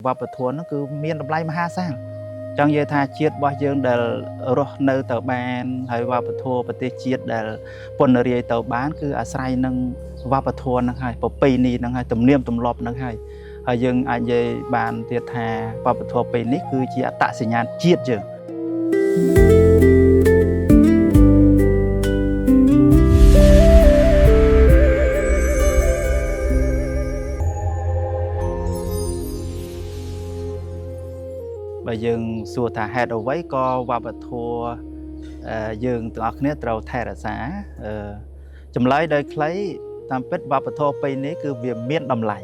វប្បធម៌ហ្នឹងគឺមានតម្លៃមហាសាលចង់និយាយថាជាតិរបស់យើងដែលរស់នៅទៅបានហើយវប្បធម៌ប្រទេសជាតិដែលពន្ធរាយទៅបាន គឺអាស្រ័យនឹងវប្បធម៌ហ្នឹងហើយប្រពៃណីហ្នឹងហើយទំនៀមទម្លាប់ហ្នឹងហើយហើយយើងអាចនិយាយបានទៀតថាវប្បធម៌ពេលនេះគឺជាអត្តសញ្ញាណជាតិយើង បើយើងសួរថាហេតុអ្វីក៏វប្បធម៌យើងទាំងអស់គ្នាត្រូវថែរក្សាអឺចម្លើយដោយខ្លីតាមពិតវប្បធម៌ពេលនេះគឺវាមានតម្លៃ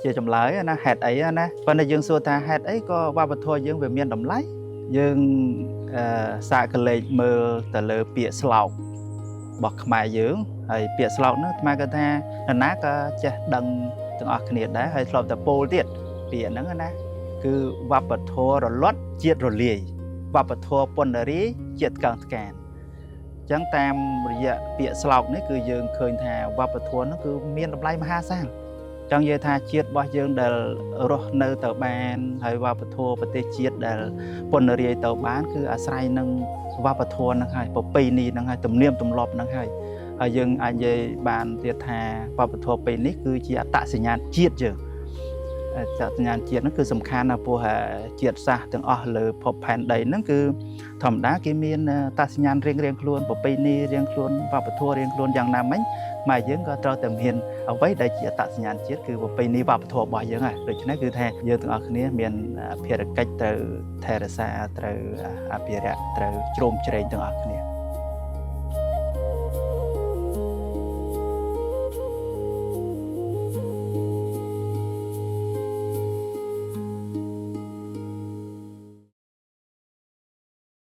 ជាចម្លើយណាហេតុអីណាប៉ុន្តែយើងសួរថាហេតុអីក៏វប្បធម៌យើងវាមានតម្លៃយើងអឺសាកកលេចមើលទៅលើពាក្យស្លោករបស់ខ្មែរយើងហើយពាក្យស្លោកហ្នឹងអាត្មាគាត់ថានរណាក៏ចេះដឹងទាំងអស់គ្នាដែរហើយធ្លាប់តែពោលទៀតពាក្យហ្នឹងណា គឺវប្បធម៌រលត់ជាតិរលាយវប្បធម៌ពន្ធរាយជាតិកើងថ្កានអញ្ចឹងតាមរយៈពាក្យស្លោកនេះគឺយើងឃើញថាវប្បធម៌ហ្នឹងគឺមានតម្លៃមហាសាលចង់និយាយថាជាតិរបស់យើងដែលរស់នៅទៅបានហើយវប្បធម៌ប្រទេសជាតិដែលពន្ធរាយទៅបាន គឺអាស្រ័យនឹងវប្បធម៌ហ្នឹងហើយប្រពៃណីហ្នឹងហើយទំនៀមទម្លាប់ហ្នឹងហើយហើយយើងអាចនិយាយបានទៀតថាវប្បធម៌ពេលនេះគឺជាអត្តសញ្ញាណជាតិយើង អត្តសញ្ញាណជាតិហ្នឹងគឺសំខាន់ណាស់ព្រោះជាតិសាសន៍ទាំងអស់លើភពផែនដីហ្នឹងគឺធម្មតាគេមានអត្តសញ្ញាណរៀងៗខ្លួនប្រពៃណីរៀងខ្លួនវប្បធម៌រៀងខ្លួនយ៉ាងណាមិញខ្មែរយើងក៏ត្រូវតែមានអ្វីដែលជាអត្តសញ្ញាណជាតិគឺប្រពៃណីវប្បធម៌របស់យើងហើយដូច្នេះគឺថាយើងទាំងអស់គ្នាមានភារកិច្ចត្រូវថែរក្សាត្រូវអភិរក្សត្រូវជ្រោមជ្រែងទាំងអស់គ្នា។